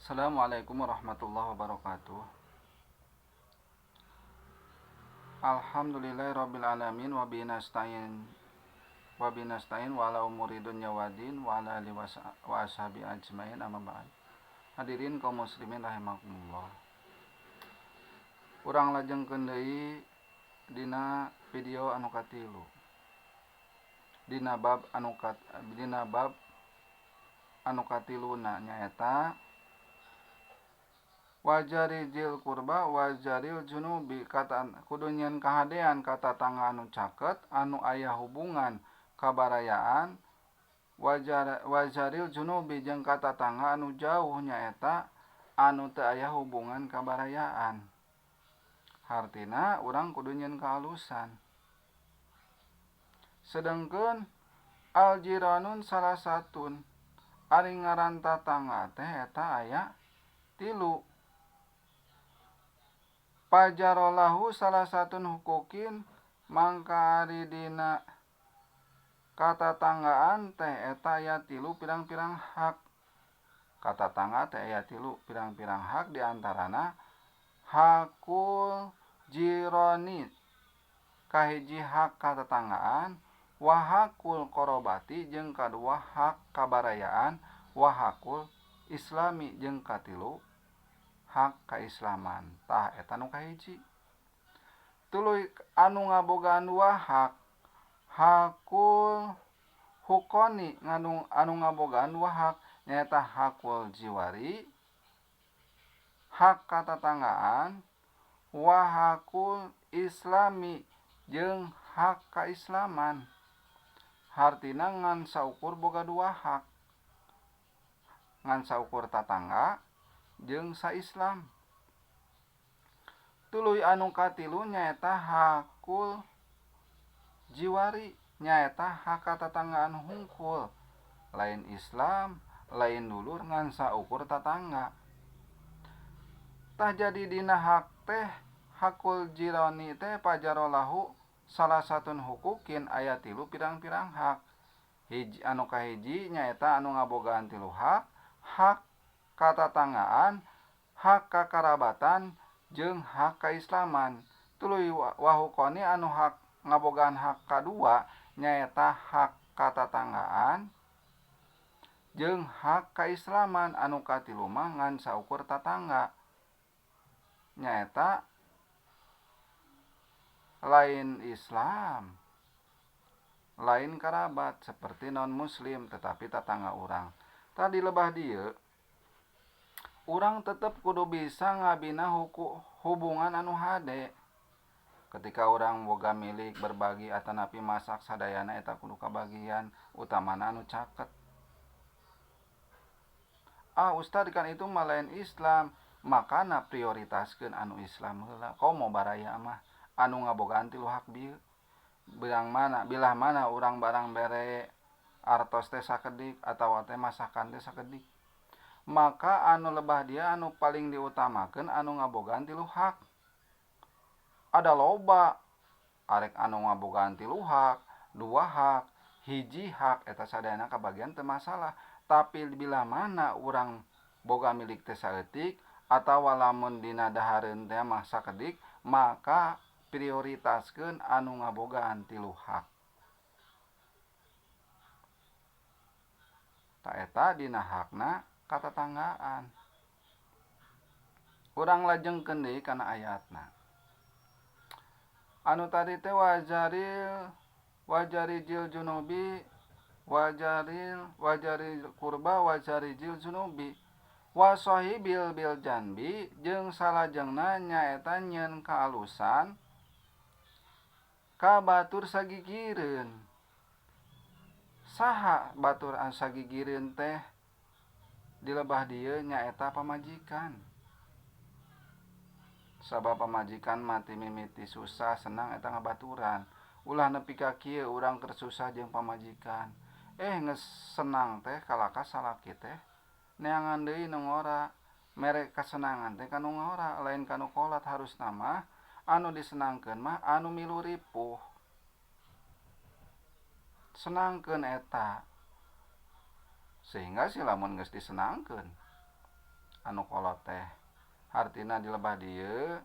Assalamualaikum warahmatullahi wabarakatuh. Alhamdulillahirabbil alamin wa bihi nasta'in wa bihi nasta'in wa ala umuri dunya waddin wa ala alihi wa ashabi ajmain, amma ba'd. Hadirin kaum muslimin rahimakumullah. Urang lajengkeun deui dina video anu katilu. Dina bab anu kat, dina bab anu katiluna nyaeta wajari jil kurba wajaril junubi, kata kudu nyieun kahadean ka tatangga anu caket anu aya hubungan kabarayaan, wajaril junubi jeung ka tatangga anu jauh nyaeta anu teu aya hubungan kabarayaan. Hartina urang kudu nyieun kaalusan. Sedengkeun aljiranun salah satun, ari ngaran tatangga teh eta aya tilu. Pajarolahu salah satun hukukin, mangka ari dina katatanggaan teh eta aya tilu pirang-pirang hak. Katatangga teh aya tilu pirang-pirang hak, diantarana hakul jironi, kahiji hak katatanggaan, wa hakul korobati jeung kadua hak kabarayaan, wa hakul islami jeung katilu hak kaislaman. Tah eta nu kahiji. Tuluy anu ngabogaan dua hak, hakul hukoni anu ngabogaan dua hak nyaeta hakul jiwari, hak katatanggaan, wa hakul islami jeung hak kaislaman. Hartina ngan saukur boga dua hak, ngan saukur tatangga jeung saislam. Tuluy anu katilu nyaeta hakul jiwari, nyaeta hak katatanggaan hungkul, lain Islam lain dulur ngan saukur tatangga. Tah jadi dina hak teh hakul jirani teh pajarolahu salah satun hukukin aya tilu pirang-pirang hak. Hiji anu kahiji nyaeta anu ngabogaan tilu hak, hak katatanggaan, hak kakarabatan jeung hak kaislaman. Tuluy wahukoni anu hak ngabogaan hak kadua nyaeta hak katatanggaan jeung hak kaislaman. Anu katilu mah ngan saukur tatangga nyaeta lain Islam lain kerabat seperti non muslim tetapi tatangga urang. Tadi lebah dieu urang tetep kudu bisa ngabina hubungan anu hade. Ketika urang boga milik berbagi atanapi masak sadayana eta kudu kabagian utamana anu caket. Ah ustad kan itu mah lain Islam, makana prioritaskeun anu Islam heula. Komo baraya mah anu ngabogaan tilu hak bieu. Bilang mana, bilah mana urang barang bere artos teh sakedik atawa teh masakan teh sakedik. Maka anu lebah dia anu paling diutamakeun anu ngabogaan tilu hak. Ada loba arek anu ngabogaan tilu hak, dua hak, hiji hak eta sadayana kabagian teu masalah. Tapi bila mana urang boga milik teh saeutik atawa lamun dina dahareun teh mah sakedik, maka prioritaskeun anu ngabogaan tilu hak. Ta eta dina hakna katatanggaan. Urang lajengkeun deui kana ayatna. Anu tadi teh wajaril wajarijil junubi wajaril wajaril kurba wajarijil junubi wa sahibil bil janbi jeung salajengna nyaeta nyieun kaalusan ka batur sagigireun. Saha batur anu sagigireun teh di lebah dieu nyaeta pamajikan. Sabab pamajikan mati mimiti susah senang eta ngabaturan. Ulah nepi ka kieu urang keur susah jeung pamajikan. Geus senang teh kalaka salaki teh neangan deui nu ngora. Mere kasenangan teh ka nu ngora lain ka nu kolat. Harusna mah anu disenangkeun mah anu milu ripuh. Senangkeun eta. Sehingga si lamun geus disenangkeun Anu kolot teh hartina di lebah dieu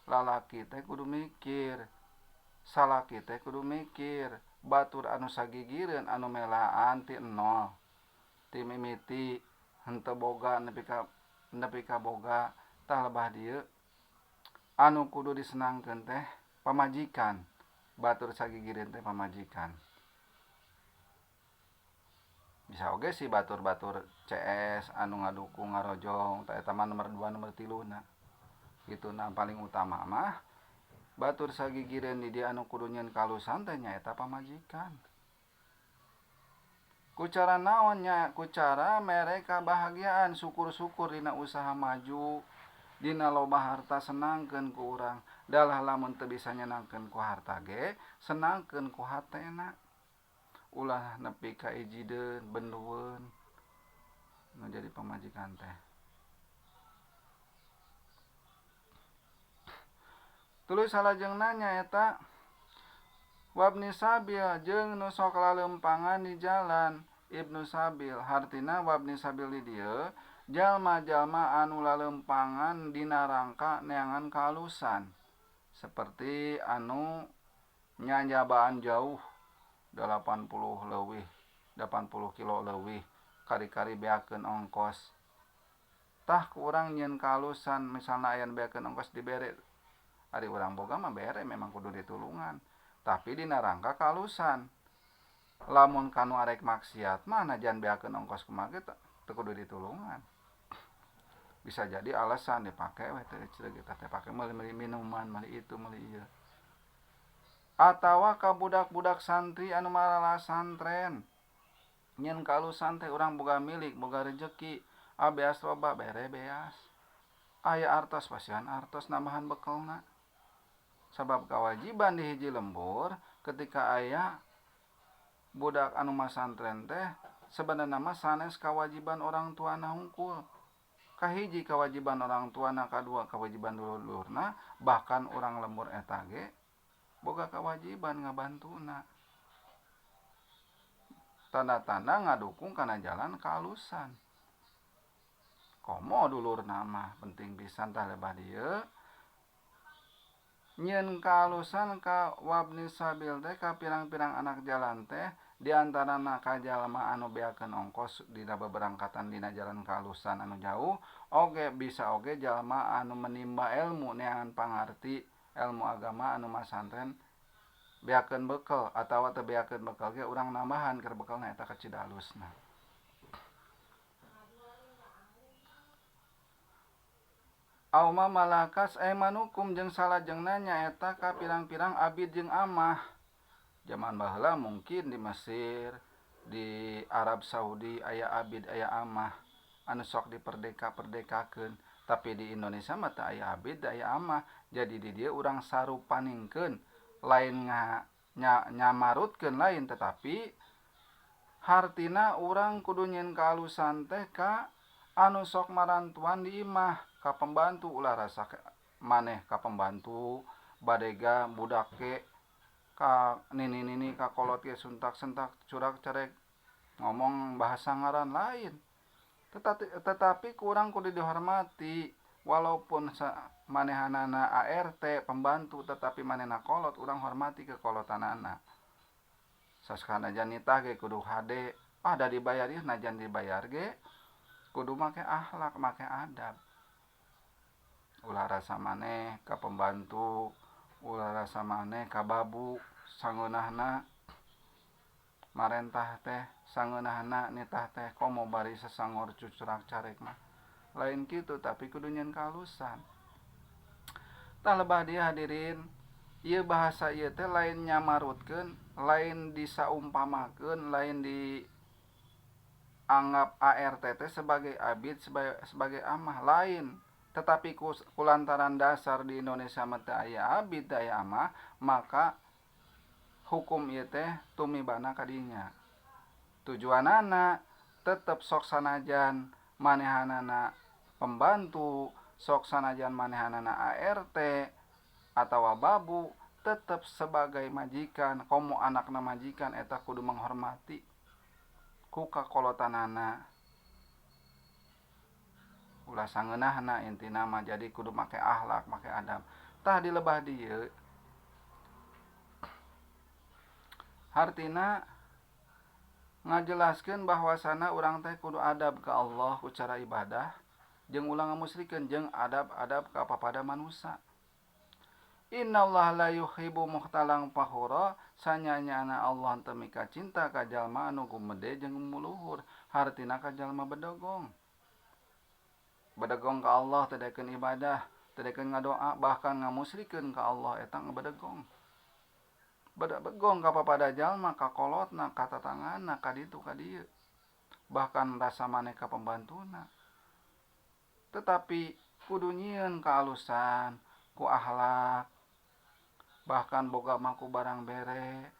lalaki teh kudu mikir, salaki teh kudu mikir batur anu sagigireun anu melaan ti nol ti mimiti henteu boga nepi ka boga. Tah lebah dieu anu kudu disenangkeun teh pamajikan, batur sagigireun teh pamajikan. Bisa oge sih batur-batur CS anu ngadukung ngarojong tah eta mah nomor 2 nomor 3 na gitu. Nah paling utama mah batur sagigireun di dieu anu kudu nyieun kalusan teh nyaeta pamajikan. Ku cara naon nya? Ku cara mere kabahagiaan, syukur-syukur dina usaha maju, dina loba harta senangkeun ku urang. Dalah lamun teu bisa nyenangkeun ku harta ge, senangkeun ku hatena. Ulah nepi ka ijideun, bendueun nu jadi pamajikan teh. Tuluy salajengna nyaeta wabni sabil jeung nu sok lalempangan di jalan. Ibnu Sabil hartina wabni sabil di dieu jalma-jalma anu lalempangan dina rangka neangan kaalusan, seperti anu nyanyabaan jauh 80 leuwih, 80 kilo leuwih, kari-kari beakeun ongkos. Tah ku urang nyieun kaalusan, misalna aya nu beakeun ongkos dibere, ari urang boga mah bere memang kudu ditulungan, tapi dina rangka kaalusan. Lamun kanu arek maksiat mah najan beakeun ongkos kumaha ge teu kudu ditulungan. Bisa jadi alasan dipake we teh ceuk eta teh pake meuli minuman, meuli itu, meuli ieu. Atawa ka budak-budak santri anu marala santren. Nyieun kaalusan teh urang boga milik, boga rejeki, abeas loba bere beas. Aya artos pasihan artos nambahan bekelna. Sabab kewajiban di hiji lembur ketika aya budak anu masantren teh sebenarna mah sanes kewajiban orang tuana hungkul. Kahiji kewajiban orang tuana, kadua kewajiban dulurna, bahkan orang lembur eta ge boga kewajiban ngabantuna. Tanda-tanda ngadukung kana jalan kaalusan. Komo dulurna mah penting pisan tah lebah dieu. Nyieun kaalusan ka wabni sabil teh ka pirang-pirang anak jalan teh diantarana ka jalma anu beakeun ongkos dina beberangkatan dina jalan kaalusan anu jauh, oge bisa oge jalma anu menimba ilmu neangan pangarti ilmu agama anu masantren beakeun bekel atawa teu beakeun bekel ge urang nambahan keur bekelna eta ka Cidalusna. Auma malakas aimanukum jeung salajengna nyaeta ka pirang-pirang abid jeung amah. Zaman baheula mungkin di Mesir, di Arab Saudi aya abid aya amah anu sok diperdeka-perdekakeun, tapi di Indonesia mah teu aya abid teu aya amah. Jadi di dieu urang sarupaningkeun, lain nyamarutkeun lain, tetapi hartina urang kudu nyieun kaalusan teh ka anu sok marantuan di imah, ka pembantu. Ulah rasa maneh ka pembantu badega budak ge ka nini-nini ka kolot ge suntak-sentak curak-cerek ngomong bahasa ngaran lain, tetapi kurang kudu dihormati walaupun manehanana ART pembantu, tetapi manehna kolot urang hormati kekolotanana. Saskana nitah ge kudu hade, ada dibayar ieu najan dibayar ge kudu make akhlak, make adab. Ulah rasa maneh ka pembantu, ulah rasa maneh ka babu, sangeunahna marentah teh, sangeunahna nitah teh komo bari sasangor cucurak carek mah. Lain kitu, tapi kudu nyieun kaalusan. Tah lebah dieu hadirin, ieu bahasa ieu teh lain nyamarutkeun, lain disaumpamakeun, lain di anggap ART teh sebagai abid, sebagai amah, lain. Tetapi kulantaran dasar di Indonesia mah teu aya abid, teu aya amah, maka hukum ieu teh tumibana ka dinya. Tujuanana tetep sok sanajan manehanana pembantu, sok sanajan manehanana ART atawa babu, tetep sebagai majikan, komo anakna majikan eta kudu menghormati ku kakolotanana. Ulah sangeunahna intina mah, jadi kudu make akhlak, make adab. Tah di lebah dieu hartina ngajelaskeun bahwasana urang teh kudu adab ka Allah ku cara ibadah jeung ulah ngamusrikeun jeung adab-adab ka papada manusia. Innallaha la yuhibbu mukhtalan fakhura, sanyanyana Allah teu mika cinta ka jalma anu gumede jeung muluhur, hartina ka jalma bedogong. Bedegong ka Allah teu daekeun ibadah, teu daekeun ngadoa, bahkan ngamusrikeun ka Allah eta ngebedegong. Bedegong ka papada jalma, ka kolotna, ka tatangana, ka ditu ka dieu. Bahkan rasa maneh ka pembantuna. Tetapi kudu nyieun kaalusan ku akhlak, bahkan boga mah ku barang bere,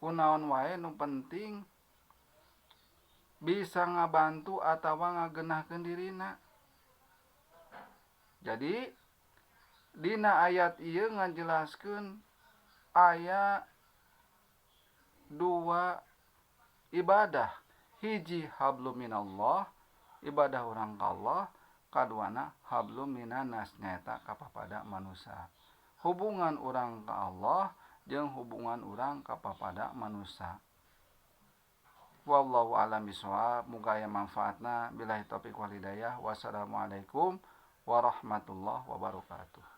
kunaon wae nu penting bisa ngabantu atawa ngagenahkeun dirina. Jadi dina ayat ieu ngajelaskeun aya dua ibadah, hiji hablum minallah, ibadah urang ka Allah, kaduana hablum minanas nyaeta ka papada manusia. Hubungan urang ka Allah jeung hubungan urang ka papada manusia. Wallahu a'lam bishawab, muga aya manfaatna. Billahi taufiq wal hidayah. Wassalamualaikum warahmatullahi wabarakatuh.